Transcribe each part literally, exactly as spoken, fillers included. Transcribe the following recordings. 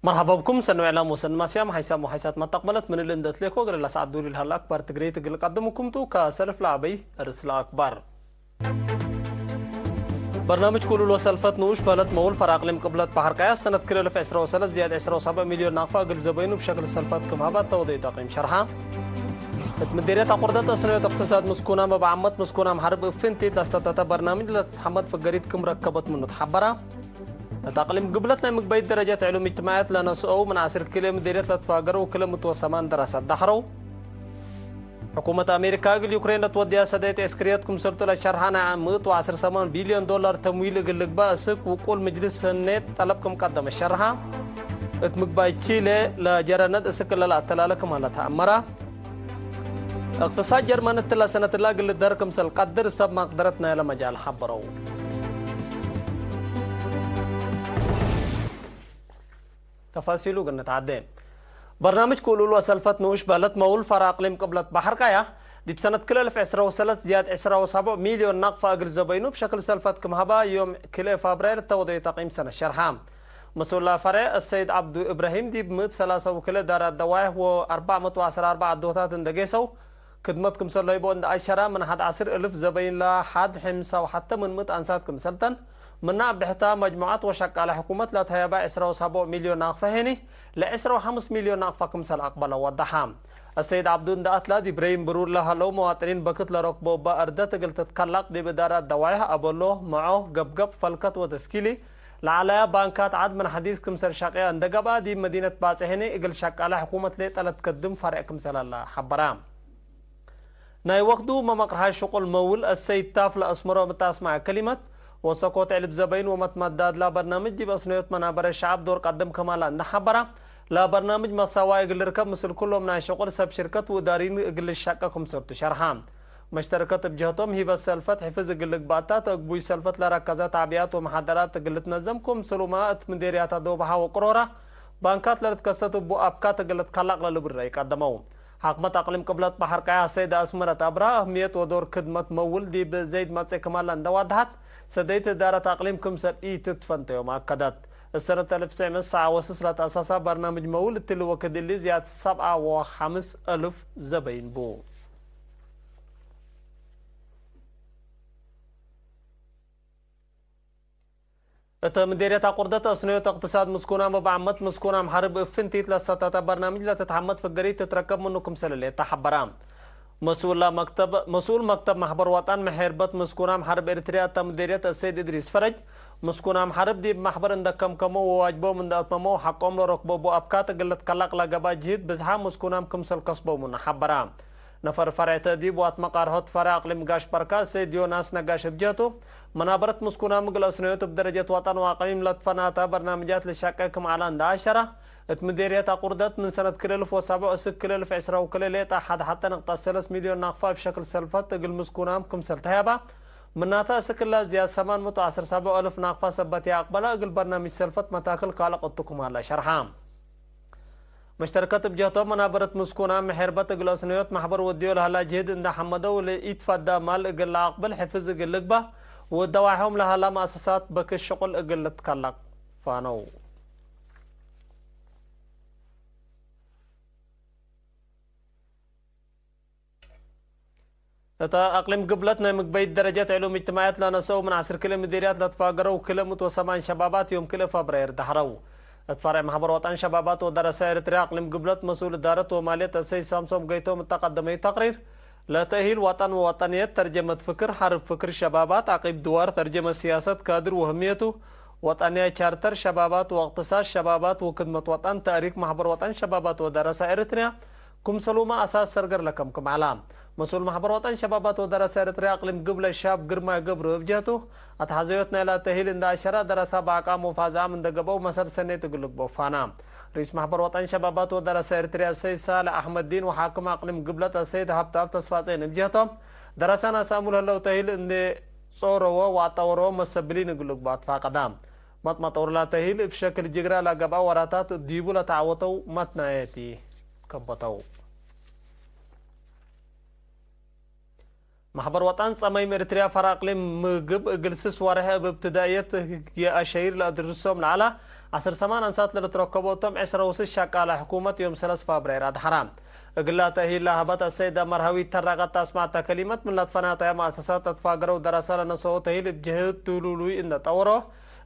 መርሐባ ብኩም፣ ሰኒ ወዕላም ወሰኒ ማስያም፣ ሐይሳም ወሐይሳት መተቅበለት ምን እሊ እንደ ትሌኮ እግል ለሰዓት ዱሊ ለሀለ አክባር ትግሬ ትግል ቀድምኩም ቱ። ከሰልፍ ለአበይ እርስ ለአክባር። በርናምጅ ክሉል ወሰልፈት ንኡሽ በህለት መውል ፈር አቅሊም ቅብለት በሐር ቀያ ሰነት ክልኤ እልፍ ዕስራ ወሰለስ ዝያድ ዕስራ ወሰብዕ ሚልዮን ናቅፋ እግል ዘበይኑ ብሸክል ሰልፈት ክም ሀባ ተወደዩ ተቅይም ሸርሐ። እት ምዴርየት አቁርደት አስነዮት እቅትሳድ ምስኩናም እብ ዓመት ምስኩናም ሐርብ እብ ፍንቲት ለአስተተተ በርናምጅ ለትትሐመድ ፍገሪት ክም ረከበት ምኑ ተሐበራ። እት አቅሊም ግብለት ናይ ምግበይት ደረጀት ዕሉም እጅትማዕየት ለነስአው ምን ዐስር ክልኤ ምዴርየት ለትፋገረው ክልኤ ምእት ወሰማን ደረሰት ዳሕረው። ሕኩመት አሜሪካ እግል ዩክሬን ለትወድያ ሰደይት ዕስክርየት ክምሰልቱ ለሸርሐ ናይ ምእት ወዐስር ሰማን ቢልዮን ዶላር ተምዊል እግል ልግባእ እስክ ውቁል ምጅልስ ሰኔት ጠለብ ክም ቀደመ ሸርሐ። እት ምግባይ ቺሌ ለጀረ ነድ እስክ እለ ለአተላለ ክም ሀለ ተአመራ። እቅትሳድ ጀርመን እትለ ሰነትላ እግል ልደር ክምሰል ቀድር ሰብ ማቅደረት ናይለ መጃል ሐበረው። ተፋሲሉ እግል ንትዓዴ። በርናምጅ ክሉል ወሰልፈት ንኡሽ በህለት መውል ፈር አቅሊም ቅብለት በሐር ቀያ፣ ዲብ ሰነት ክልኤ እልፍ ዕስራ ወሰለስ ዝያድ ዕስራ ወሰብዕ ሚልዮን ናቅፋ እግል ዘበይኑ ብሸክል ሰልፈት ክም ሀባ ዮም ክልኤ ፋብራይር ተወደዩ ተቅይም ሰነት ሸርሐ። መስኡል ፈሬዕ አሰይድ ዐብዱ እብራሂም ዲብ ምእት ሰላሳ ወክልኤ ዳራት ደዋይሕ ወአርበዕ ምእት ወዐስራ አርበዕ አዶታት እንደ ጌሰው፣ ክድመት ክምሰል ለህይቦ እንደ አሸራ፣ ምን ሐድ ዐስር እልፍ ዘበይን ለሐድ ሕምሳ ወሐተ ምን ምእት አንሳት ክምሰልተን፣ ምነ አብሕታ መጅሙዐት ወሸቃለ ሕኩመት ለተሀየባ ዕስራ ወሰብዕ ሚልዮን ናቅፈ ሄኒ፣ ለዕስራ ወሐምስ ሚልዮን ናቅፋ ክምሰል አቅበለ ወደሐ። አሰይድ ዐብዱ እንደ አትላ ዲብ ረይም ብሩር ለሀለው መዋጥኒን በክት ለረክቦ እበ አርደት እግል ትትከለቅ ዲብ እዳራት ደዋይሕ አበሎ፣ መዖ፣ ገብገብ፣ ፈልከት ወተስኪሊ ለዐለያ ባንካት ዐድ ምን ሐዲስ ክምሰል ሸቅየ እንደ ገብአ፣ ዲብ መዲነት ባጽሕኒ እግል ሸቃለ ሕኩመት ሌጠ ለትከድም ፈሬዕ ክምሰል ሀለ ሐበራ። ናይ ወክዱ መመቅርሓይ ሽቁል መውል አሰይድ ታፍ ለአስመሮ ምታስማዕ ከሊመት፣ ወሰኮት ዕልብ ዘበይን ወመትመዳድላ በርናምጅ ዲብ አስነዮት መናበረ ሸዐብ ዶር ቀድም ከማላ እንደ ሐበራ፣ ለበርናምጅ መሳዋእ እግል ልርከብ ምስል ኩሎም ናይ ሽቁል ሰብ ሽርከት ወእዳሪን እግል ልሸቀ ክምሰልቱ ሸርሐ። መሽተርከት እብ ጀህቶም፣ ሂበት ሰልፈት ሕፍዝ እግል ልግባእ ታ፣ ተአግቡይ ሰልፈት ለረከዘ ተዕቢያት ወመሓደራት እግል ልትነዘም፣ ክምስሉመ እት ምዴርያት አዶብሐ ወቅሮራ ባንካት ለልትከሰት እቡ አብካት እግል ልትከለቅ ለልብል ረአይ ቀደመው። ሐክመት አቅሊም ቅብለት በሐር ቀያ ሰይድ አስመረት አብርሃ፣ አህምየት ወዶር ክድመት መውል ዲብ ዘይድ መጽእ ክማለ እንደ ዋድሐት፣ ሰደይት እዳረት አቅሊም ክምሰል ኢትትፈንተዮም አከደት። እሰነት አልፍ ትስዕ ምእት ሰዓ ወስስ ለተአሰሰ በርናምጅ መውል እትሊ ወክድ እሊ ዝያድ ሰብዓ ወሐምስ አልፍ ዘበይን ቡ። እተ ምዴርየት አቁርደት አስነዮት እቅትሳድ ምስኩናም እብ ዓመት ምስኩናም ሐርብ እብ ፍንቲት ለሰተተ በርናምጅ ለትትሐመድ ፍገሪት ትትረከብ ምኑ ክምሰል ህሌት ተሐበረ። መስኡል መክተብ፣ መስኡል መክተብ መሕበር ወጠን መሔርበት ምስኩናም ሐርብ ኤሪትርያ እተ ምዴርየት አሰይድ እድሪስ ፈረጅ፣ ምስኩናም ሐርብ ዲብ መሕበር እንደ ከምከመው ወዋጅቦም እንደ አትመመው ሐቆም ለረክቦ እቡ አብካት እግል ልትከለቅ ለገብአ ጅህድ ብዝሓም ምስኩናም ክምሰል ከስቦ ምኑ ሐበረ። ነፈር ፈሬዕ ተእዲብ ወአትመቃርሖት ፈሬዕ አቅሊም ጋሽ በርካ ሰይድ ዮናስ ነጋሽ እብ ጀህቱ፣ መናበረት ምስኩናም እግል አስነዮት እብ ደረጀት ወጠን ወአቅሊም ለትፈናተ በርናምጃት ልሸቄ ክም ዐለ እንደ አሸረ፣ እት ምዴርየት አቁርደት ምን ሰነት ክልኤ እልፍ ወሰብዕ እስክ ክልኤ እልፍ ዕስራ ወክልኤ ሌጠ ሐድ ሐጠ ነቅጠት ሰለስ ሚልዮን ናቅፋ እብ ሸክል ሰልፈት እግል ምስኩናም ክምሰል ተህየበ፣ ምናተ እስክ እለ ዝያድ ሰማን ምእት ወዐስር ሰብዕ እልፍ ናቅፋ ሰበት ይአቅበለ እግል በርናምጅ ሰልፈት መታክል ካልቅ እቱ ክም ሀለ ሸርሐ። መሽተርከት እብ ጀህቶም መናበረት ምስኩናም ሔርበት እግል አስነዮት መሕበር ወድዮ ለሀላ ጅህድ እንደ ሐመደው፣ ለኢትፈዳ ማል እግል ለአቅብል ሕፍዝ እግል ልግበእ ወደዋይሖም ለሀላ መአሰሳት በክት ሽቁል እግል ልትከለቅ ፋነው። እተ አቅሊም ግብለት ናይ ምግበይት ደረጀት ዕሉም እጅትማዕየት ለነሰአው ምን ዐስር ክልኤ ምዴርያት ለትፋገረው ክልኤ ምእት ወሰማን ሸባባት ዮም ክልኤ ፈብረይር ደሐረው። እት ፈርዕ ማሕበር ወጠን ሸባባት ወደረሰ ኤሪትርያ አቅሊም ግብለት መስኡል እዳረት ወማልየት አሰይድ ሳምሶም ገይቶም እተ ቀደመዩ ተቅሪር፣ ለተእሂል ወጠን ወወጠንየት፣ ተርጀመት ፍክር፣ ሐርብ ፍክር ሸባባት፣ አቂብ ድዋር፣ ተርጀመት ሲያሰት፣ ካድር ወህምየቱ፣ ወጠንያይ ቻርተር ሸባባት ወእቅትሳድ ሸባባት ወክድመት ወጠን፣ ተእሪክ ማሕበር ወጠን ሸባባት ወደረሰ ኤሪትርያ፣ ክምሰሉመ አሳስ ሰርገር ለከምክም ዐላ። መስኡል ማሕበር ወጠን ሸባባት ወደረሰ ኤሪትርያ አቅሊም ግብለ ሻብ ግርማይ ገብሩ እብ ጀህቱ፣ አትሐዘዮት ናይላ ተእሂል እንደ አሸረ፣ ደረሳ በአቃም ወፋዝአም እንደ ገብአው መሰል ሰኔት እግል ልግበው ፋና። ርኢስ ማሕበር ወጠን ሸባባት ወደረሰ ኤሪትርያ አሰይድ ሳልሕ አሕመድዲን ወሓክም አቅሊም ግብለት አሰይድ ሀብተአብ ተስፋጼን እብ ጀህቶም፣ ደረሳን አሳሙል ህለው ተእሂል እንዴ ጾረወ ወአጠወረወ መሰብሊን እግል ልግበእ አትፋቀዳ። መጥመጠውር ላተሂል እብ ሸክል ጅግራ ለገብአ ወራታት ዲቡ ለተዐወተው መትናየቲ ከበተው። ማሕበር ወጣን ጸመይም ኤሪትርያ ፈር አቅሊም ምግብ እግል ስስ ወርሕ እብ እብትዳእየት ህግየ አሸይር ለአድርሶም ለዐላ ዐስር ሰማን አንሳት ለልትረከቦ እቶም ዐስራ ወስስ ሸቃለ ሕኩመት ዮም ሰለስ ፋብራይር አድሐራ። እግላ ተእሂል ለሀበት አሰይደ መርሀዊት ተራቀት አስማዕተ ከሊመት ምን ለትፈናተያ መአሰሳት ለትፋገረው ደረሰ ለነሰኦ ተእሂል እብ ጅህት ዱሉሉይ እንደ ጠወሮ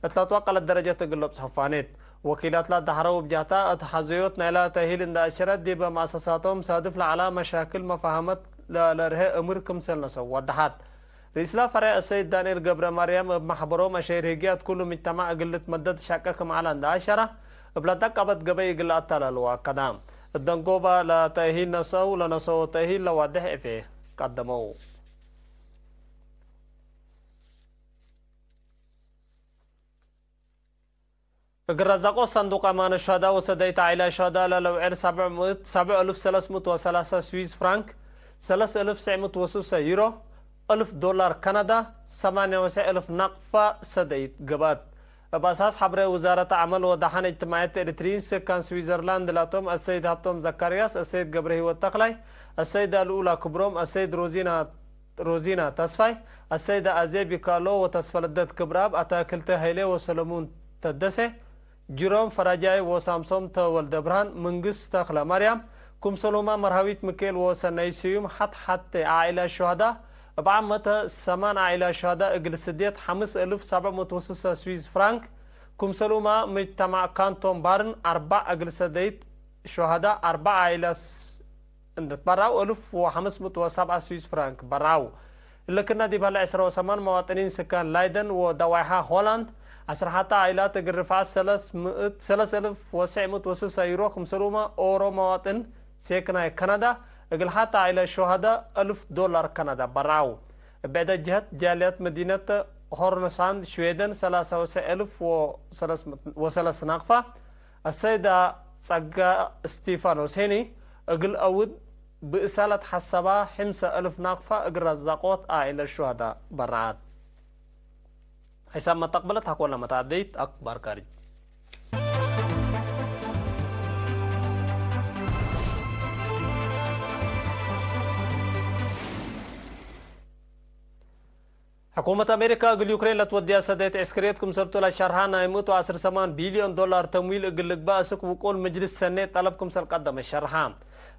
እት ለትወቀለት ደረጀት እግል ለብጽሖ ፋኔት። ወኪላት ለአድሐረው እብ ጀህታ እት ሐዘዮት ናይላ ተእሂል እንደ አሸረት ዲበ መአሰሳቶም ሳድፍ ለዐላ መሻክል መፋሀመት ለለርሄ እምር ክምሰል ነሰው ወደሐት። ርኢስላ ፈሬዕ አሰይድ ዳንኤል ገብረ ማርያም እብ መሕበሮም አሸይር ህግያት ኩሉ ምጅተማዕ እግል ልትመደድ ሸቀ ክም ዐለ እንደ አሸረ፣ እብ ለደቀበት ገበይ እግል ለአተላልዎ አከደ። እት ደንጎበ ለተእሂል ነሰው ለነሰኦ ተእሂል ለዋድሕ እፌ ቀደመው። እግል ረዛቆት ሰንዱቅ አማን ሹሀዳ ወሰደይት ዓኢላ ሹሀዳ ለለውዕል ሰብዕ ምእት፣ ሰብዕ እልፍ ሰለስ ምእት ወሰላሳ ስዊዝ ፍራንክ፣ ሰለስ እልፍ ስዕ ምእት ወስሳ ዩሮ፣ እልፍ ዶላር ካናዳ፣ ሰማንያ ወሰዕ እልፍ ናቅፋ ሰደይት ገብአት። እብ አሳስ ሐብሬ ውዛረት ዐመል ወደሐን እጅትማዕየት ኤሪትሪይን ስካን ስዊዘርላንድ ላቶም አሰይድ ሀብቶም ዘካርያስ፣ አሰይድ ገብረህይወት ተክላይ፣ አሰይዳ ልኡላ ክብሮም፣ አሰይድ ሮዚና ሮዚና ተስፋይ፣ አሰይደ አዜብ ይካሎ ወተስፈለደት ክብረአብ፣ አታክልተ ሀይሌ ወሰለሙን ተደሴ፣ ጅሮም ፈራጃይ ወሳምሶም ተወልደብርሃን፣ ምንግስ ተክለማርያም፣ ክምሰልሁመ መርሃዊት ምክኤል ወሰናይ ስዩም፣ ሐት ሐቴ ዓኢላ ሹሀዳ፣ እብ ዓመተ ሰማን ዓኢላ ሹሀዳ እግል ስድየት ሐምስ እልፍ ሰብዕ ምእት ወስሳ ስዊዝ ፍራንክ፣ ክምሰልሁመ ምጅተማዕ ካንቶን ባርን አርበዕ እግል ሰደይት ሹሀዳ አርበዕ ዓኢላ እንዴ ትበራው እልፍ ወሐምስ ምእት ወሰብዓ ስዊዝ ፍራንክ በራው። እሊ ክና ዲብ ሀለ ዕስራ ወሰማን መዋጥኒን ስካን ላይደን ወደዋይሓ ሆላንድ፣ ዐስር ሐተ ዓኢላት እግል ርፍዓት ሰለስ ምእት፣ ሰለስ እልፍ ወስዕ ምእት ወስሳ ዩሮ፣ ክምሰልሁመ ኦሮ መዋጥን ሴክናይ ካናዳ እግል ሐተ ዓኢለ ሹሀዳ እልፍ ዶላር ካናዳ በራው። እብ ዕደ ጀህት ጃልያት መዲነት ሆርንሳንድ ሽዌደን ሰላሳ ወስዕ እልፍ ወሰለስ ምእት ወሰለስ ናቅፋ፣ አሰይዳ ጸጋ እስቲፋኖስ ሄኒ እግል አውድ ብእሳ ለትሐሰባ ሕምሰ እልፍ ናቅፋ እግል ረዛቆት ዓኢለ ሹሀዳ በረዓት። ሕሳብ መተቅበለት ሐቆለ መተዓደይት አክባር ካርጅ። ሕኩመት አሜሪካ እግል ዩክሬን ለትወድያ ሰደየት ዕስክርየት ክምሰልቱ ለሸርሐ ናይ ምእት ወዐስር ሰማን ቢልዮን ዶላር ተምዊል እግል ልግበእ አስክ ውቁል ምጅልስ ሰኔት ጠለብ ክምሰል ቀደመ ሸርሐ።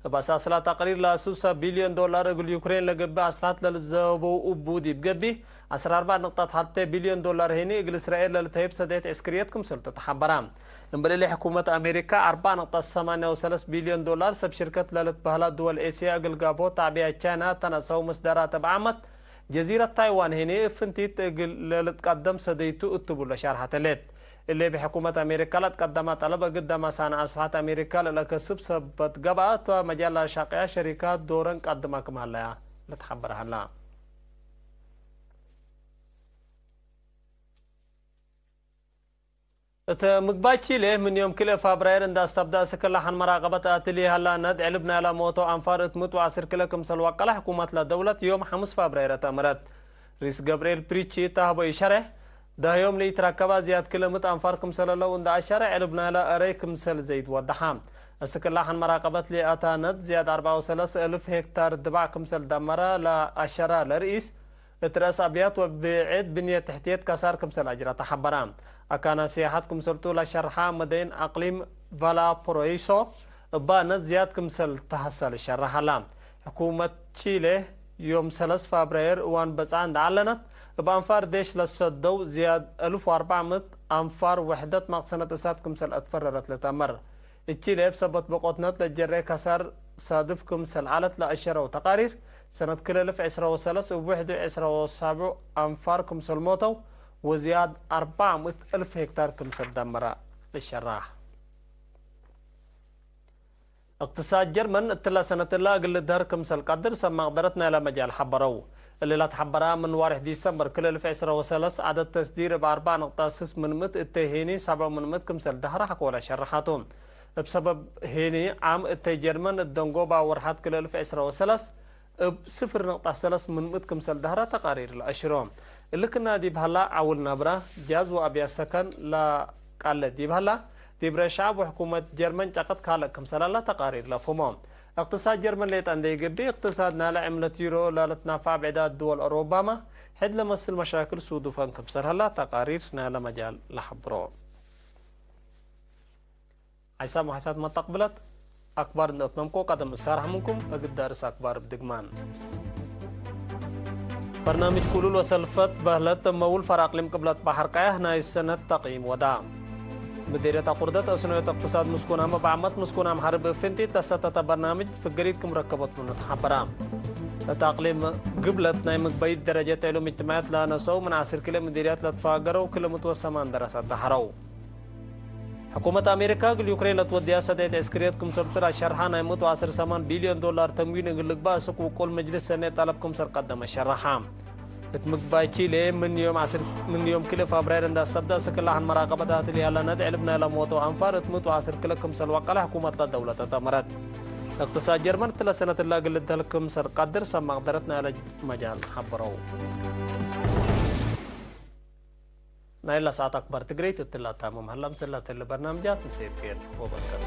እብ አሳስላ ተቅሪር ለአሱሰ ቢልዮን ዶላር እግል ዩክሬን ለገብእ አስልሐት ለልዘበው እቡ ዲብ ገብእ ዐስር አርበዕ ንቅጠት ሐቴ ቢልዮን ዶላር ህኒ እግል እስራኤል ለልትሀይብ ሰደየት ዕስክርየት ክምሰልቱ ተሐበረ። እምበል እሊ ሕኩመት አሜሪካ አርበዕ ንቅጠት ሰማንያ ወሰለስ ቢልዮን ዶላር ሰብ ሽርከት ለልትበህላ ድወል ኤስያ እግል ጋብሆ ተዕቢያ ቻይና ተነሰው ምስደራት እብ ዓመት ጀዚረት ታይዋን ህኒ እብ ፍንቲት እግል ለልትቀደም ሰደይቱ እትቡ ለሻርሐት ህሌት። እሊ እብ ሕኩመት አሜሪካ ለትቀደመ ጠለብ እግል ደማሳነ አስልሐት አሜሪካ ለለከስብ ሰበት ገብአ፣ እተ መጃል ለአሻቅያ ሸሪካት ዶረን ቀድመ ክም ሀለያ ለትሐበረ ሀላ። እት ምግባይ ቺሌ ምን ዮም ክልኤ ፋብራይር እንደ አስተብዳ እስክ ለሐን መራቀበት አትሊ ሀላ ነድ ዕልብ ናይላ ሞተው አንፋር እት ምእት ወዐስር ክለ ክምሰል ወቀለ ሕኩመት ለደውለት ዮም ሐምስ ፋብራይር ተአምረት። ሪስ ገብርኤል ፕሪቺ እተ ሀበዩ ሸሬሕ፣ ዳህዮም ለኢትረከባ ዝያድ ክለ ምእት አንፋር ክምሰል ለው እንደ አሸረ ዕልብ ናይላ እረይ ክምሰል ዘይድ ወደሐ። እስክ ለሐን መራቀበት ለአታ ነድ ዝያድ አርበዕ ወሰለስ እልፍ ሄክታር ድባዕ ክምሰል ደመረ ለአሸረ ለርኢስ፣ እት ረአስ አብያት ወብዕድ ብንየት ትሕትየት ከሳር ክምሰል አጅረ ተሐበረ። አካነ ሲያሐት ክምሰልቱ ለሸርሐ መደይን አቅሊም ቫላፖሮይሶ እባ ነት ዝያድ ክምሰል ተሐሰል ሸርሐ ሀላ። ሕኩመት ቺሌ ዮም ሰለስ ፋብራይር እዋን በጽዓ እንደ ዐለነት፣ እብ አንፋር ዴሽ ለሰደው ዝያድ እልፍ ወአርበዕ ምእት አንፋር ውሕደት ማቅሰነት እሳት ክምሰል አትፈረረት ልትአመር። እቺ ለእብ ሰበት በቆትነት ለጀሬ ከሳር ሳድፍ ክምሰል ዐለት ለአሸረው ተቃሪር፣ ሰነት ክልኤ እልፍ ዕስራ ወሰለስ እብ ውሕዱ ዕስራ ወሳብዑ አንፋር ክምሰል ሞተው፣ ወዝያድ አርበዕ ምእት እልፍ ሄክታር ክምሰል ደመረ ልሸራሕ። እቅትሳድ ጀርመን እትለ ሰነት እለ እግል ልድሀር ክምሰል ቀድር ሰብ መቅደረት ናይለ መጃል ሐበረው። እሊ ለትሐበረ፣ ምን ዋርሕ ዲሰምበር ክልኤ እልፍ ዕስራ ወሰለስ ዐደድ ተስዲር እብ አርበዕ ንቅጠት ስስ ምን ምእት እተይ ሄኒ ሰብዑ ምን ምእት ክምሰል ደሀረ ሐቆለ ሸርሐቱ። እብ ሰበብ ሄኒ ዓም እተይ ጀርመን እት ደንጎባ ወርሐት ክልኤ እልፍ ዕስራ ወሰለስ እብ ስፍር ንቅጠት ሰለስ ምን ምእት ክምሰል ደሀረ ተቃሪር ለአሽሮ። እሊ ክና ዲብ ሀላ ዐውል ነብረ፣ ጃዝ ወአብያት ሰከን ለቃለ ዲብ ሀላ፣ ዲብ ረሻብ ወሕኩመት ጀርመን ጨቀት ካልእ ክምሰል ሀላ ተቃሪር ለፍሁሞ። እቅትሳድ ጀርመን ሌጠ እንዴ ገብእ፣ እቅትሳድ ናይለ ዕምለት ዩሮ ለልትናፋዕ ብዕዳት ድወል አውሮባመ፣ ሕድ ለመስል መሻክል ሱዱፈን ክምሰል ሀላ ተቃሪር ናይለ መጃል ለሐብሮ። ሓይሳም ወሓይሳት መተቅብለት አክባር እንደ አትመምኮ ቀደም እሳርሕ ምንኩም እግል ዳርስ አክባር እብ ድግማን። በርናምጅ ኩሉል ወሰልፈት በህለት መውል ፈር አቅሊም ቅብለት በሐር ቀያሕ ናይ ሰነት ተቅይም ወዳ። ምዲርየት አቁርደት አስኖየት እቅትሳድ ምስኩን አመ በዐመት ምስኩን አምሐርብ እብ ፍንቲት ለሰተተ በርናምጅ ፍገሪት ክም ረከበት ምኑ ተሐበረ። እት አቅሊም ግብለት ናይ ምግበይት ደረጀት ዕሉም እጅትማዕየት ለአነሰው ምን ዐስር ክለ ምዲርያት ለትፋገረው ክለ ምትወ ሰማን ደረሰት ደሐረው። ሕኩመት አሜሪካ እግል ዩክሬን ለትወድያ ሰደየት ዐስክርየት ክምሰል ቱ ለአሸርሐ ናይ ምእት ወዐስር ሰማን ቢልዮን ዶላር ተምዊን እግል ልግባእ ስክ ውቁል መጅልስ ሰኔት ጠለብ ክምሰል ቀደመ ሸረሐ። እት ምግባይ ቺሌ ምን ዮም ዐስር፣ ምን ዮም ክልኤ ፋብራይር እንደ አስተብደ እስክ ለሐን መራቀበት አትል ያለ ነድዕ ልብ ናይ ለሞተው አንፋር እት ምእት ወዐስር ክለ ክምሰል ወቀለ ሕኩመት ለደውለት አተመረት። እቅትሳድ ጀርመን እትለ ሰነት እላ እግል ልደል ክምሰል ቀድር ሰብ መቅደረት ናይ ለመጃል ሐበረው። ናይላ ሰዓት አክባር ትግሬ ትትላ ታምም ሀላ ምስላ ትል በርናምጃት ምሴ ብኬር ወበርከቱ።